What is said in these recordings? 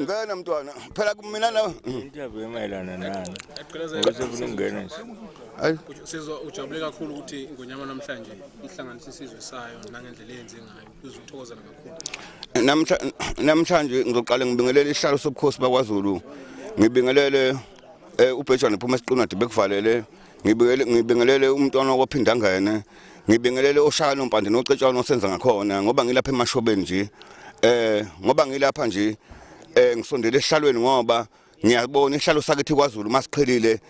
Ngena mntwana phela kumina na Interview emayelana nani? Ngoba sefuna ukungena nje. Hayi. Sizwa ujabule kakhulu ukuthi iNgonyama namhlanje ihlanganise isizwe sayo nangendlela eyenze ngayo. Uzwa uthokozela kakhulu. Namhla namhlanje ngizoqala ngibingelele isihlalo sobukhosi bakwaZulu. Ngibingelele ubhejane phuma esiqinadi bekuvalele. Ngibingelele ngibingelele umntwana waphinda ngene. Ngibingelele oshaya nompande nocetshana osenza ngakhona ngoba ngilapha emashobeni nje. Ngoba ngilapha nje ngisondele esihlalweni ngoba ngiyabona isihlalo sakithi kwaZulu masiqhelile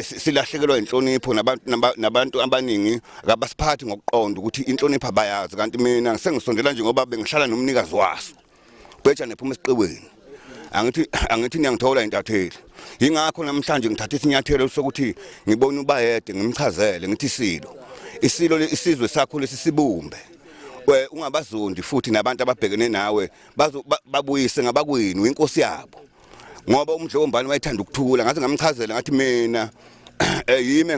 silahlekelwa inhlonipho nabantu nabantu abaningi akabasiphathi ngokuqonda ukuthi inhlonipho abayazi kanti mina sengisondela nje ngoba bengihlala nomnikazi waso bhejane phuma esiqiweni angithi niyangithola intatheli yingakho namhlanje ngithatha isinyathelo sokuthi ngibone ubayede ngimchazele ngithi isilo isilo isizwe sakho lesisibumbe ungabazondi futhi nabantu ababhekene nawe babuyise ngabakwenu inkosi yabo ngoba uMdlokombane wayethanda ukuthula ngathi ngamchazela ngathi mina yimi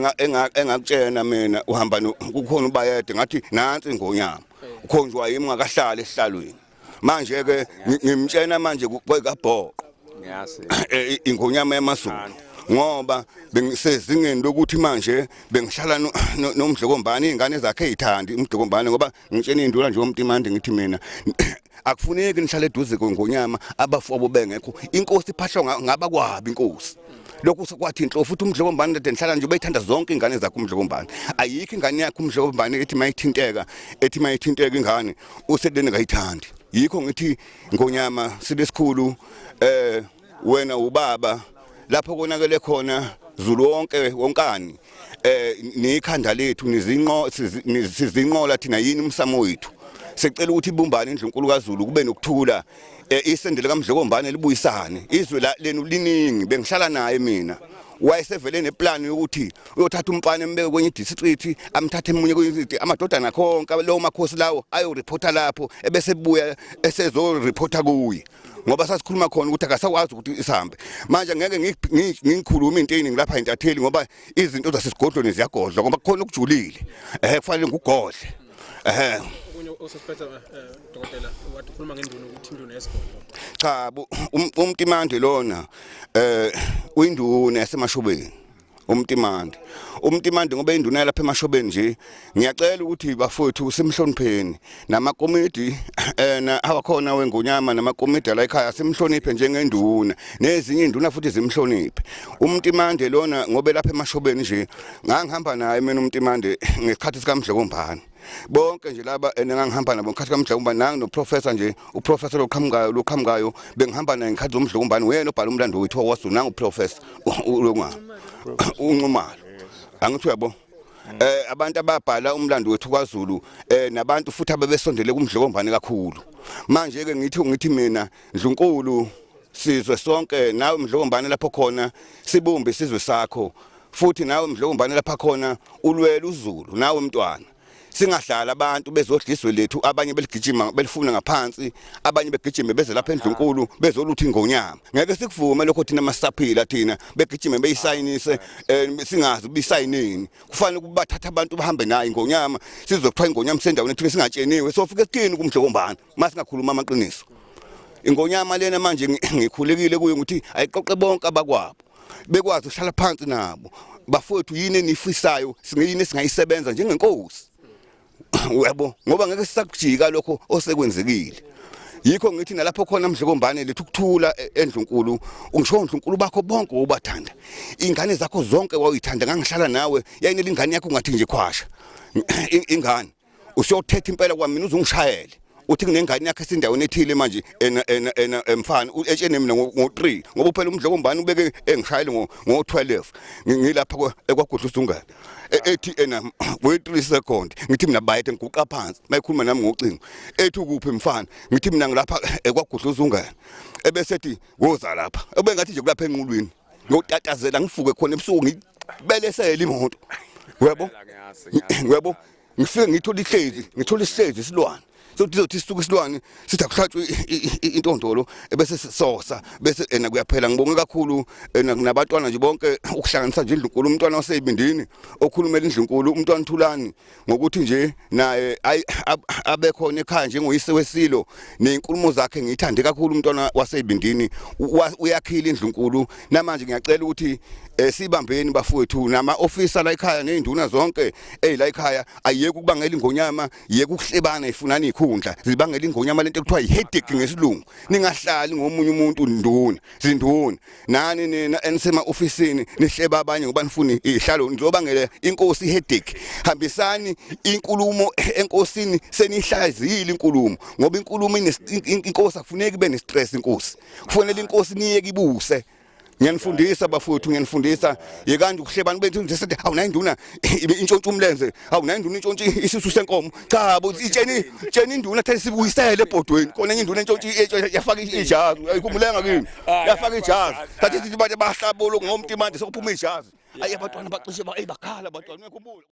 engakutshena mina uhamba kukhona ubayede ngathi nansi ingonyama ukhonjwa yimi ngakahlali esihlalweni manje ke ngimtshena manje kwekabhoqo ingonyama yamaZulu ngoba bengisezingeni lokuthi manje bengihlala noMdlokombane izingane zakhe ezithandi uMdlokombane ngoba ngitshena induna nje uMtimande ngithi mina akufuneki nihlale eduze kwengonyama abafowabo bengekho inkosi iphahlwa ngaba kwabi inkosi lokhu sekwathi inhlo futhi uMdlokombane kade nihlala nje ubeyithanda zonke ingane zakhe uMdlokombane ayikho ingane yakhe uMdlokombane ethi mayithinteka ethi mayithinteka ingane useleni kayithandi yikho ngithi ngonyama silesikhulu wena ubaba lapho konakele khona Zulu wonke wonkani nikhanda lethu nizinqo sizinqola thina yini umsamo wethu sicela ukuthi ibumbane indlunkulu kaZulu kube nokuthula isendele kaMdlokombane libuyisane izwe lenu liningi bengihlala naye mina wayesevele neplan yokuthi uyothatha umfana embeke kwenye district amthathe emunye kwenye amadodana khonke lawo makhosi lawo ayoreporta lapho ebese buya esezoreporta kuye ngoba sasikhuluma khona ukuthi akasakwazi ukuthi isihambe manje ngeke ngikhulume into eyiningi lapha intatheli ngoba izinto zasesigodlweni ziyagodlwa ngoba kukhona okujulile kufanele ngikugodle Okunye osesiphethe dokotela wathi ukhuluma ngenduna ukuthi induna yesigodlo. Cha uMtimande lona uyinduna yasemashobeni uMtimande uMtimande ngoba induna lapha emashobeni nje ngiyacela ukuthi bafowethu simhlonipheni namakomidi na awakhona wengonyama namakomidi la ekhaya simhloniphe njengenduna nezinye induna futhi zimhloniphe uMtimande lona ngoba lapha emashobeni nje ngangihamba naye mina uMtimande ngesikhathi sikaMdlokombane bonke nje laba engangihamba nabo ngikhathi kaMdlokombane nangi noprofessor nje uprofessor loqhamukayo bengihamba naye ngikhathi zomdlokombane uyena obhala umlando wethu wakwaZulu nangu uprofessor ulonga unxumalo angithi uyabo abantu ababhala umlando wethu kwaZulu nabantu futhi abebesondele kuMdlokombane kakhulu manje ke ngithi mina Ndlunkulu sizwe sonke nawe Mdlokombane lapho khona sibumbe isizwe sakho futhi nawe Mdlokombane lapha khona ulwela uZulu nawe mntwana singahlala abantu bezodla izwe lethu abanye beligijima belifuna ngaphansi abanye begijime beze lapha endlunkulu bezolutha ingonyama ngeke sikuvume lokho thina masaphila thina begijime beyisayinise singazi ubisayinini kufanele ukubathatha abantu bahambe nayo ingonyama sizokuthiwa ingonyama sendaweni ethile singatsheniwe sofika esithini kuMdlokombane masingakhuluma amaqiniso ingonyama lena manje ngikhulekile kuyo ukuthi ayiqoqe bonke abakwabo bekwazi ukuhlala phansi nabo bafowethu yini enifisayo singeyini esingayisebenza njengenkosi uyabo ngoba ngeke sisakujika lokho osekwenzekile yikho ngithi nalapho khona Mdlokombane lethu ukuthula endlunkulu ungisho ndlunkulu bakho bonke ubathanda ingane zakho zonke wawuyithanda ngangihlala nawe yayinele ingane yakho ngathi nje khwasha ingane usiyothetha impela kwami mina uzungishayele uthi kunengane yakhe esindaweni ethile manje ena ena ena emfana etshene mina ngo3 ngoba phela uMdlokombane ubeke engishayele ngo12 ngilapha ekwagudla usungane ethi ena we3 second ngithi mina bayethe ngiguqa phansi mayikhuluma nami ngocingo ethi ukuphi mfana ngithi mina ngilapha ekwagudla usungane ebese ethi woza lapha ebengathi nje kulapha enqulwini ngokutatazela ngifuke khona ebusuku ngibelesele imoto uyabo uyabo ngifike ngithola ihlezi ngithola ihlezi isilwane Sokuthi izothi sisuke isilwane sithi akuhlatshwe intondolo ebese sosa bese ena kuyaphela. Ngibonge kakhulu nabantwana nje bonke ukuhlanganisa nje indlunkulu, umntwana waseyibindini okhulumela indlunkulu, umntwana Thulani, ngokuthi nje naye abekhona ekhaya njengoyise wesilo, nezinkulumo zakhe ngiyithande kakhulu. Umntwana waseyibindini uyakhila indlunkulu. Namanje ngiyacela ukuthi sibambeni bafowethu, nama officer la ekhaya nezinduna zonke la ekhaya ayiyeke ukubangela ingonyama, yeke ukuhlebana, ifunana ikhundla, zibangela ingonyama lento ekuthiwa yi-headache ngesilungu. Ningahlali ngomunye umuntu, nduna, zinduna, nani nina enisema ofisini nihleba abanye ngoba nifuna ihlalo, nizobangela inkosi i-headache. Hambisani inkulumo enkosini senihlaziyile inkulumo, ngoba inkulumo inkosi akufuneki ibe ne-stress. Inkosi kufanele, inkosi niyeke ibuse. Ngiyanifundisa bafowethu, ngiyanifundisa, yekani ukuhlebana bethu nje sithi awu nayi induna intshontsha umlenze, awu nayi induna intshontsha isisu senkomo. Cha bo, itsheni tsheni induna thathe sibuyisele ebhodweni khona. Enye induna intshontsha yafaka ijazi, ayikhumbuleka kimi, yafaka ijazi, thathe sithi bathi bahlabolo ngomntu manje sekuphuma ijazi. Ayi, abantwana bacishe bakhala abantwana, uyakhumbula.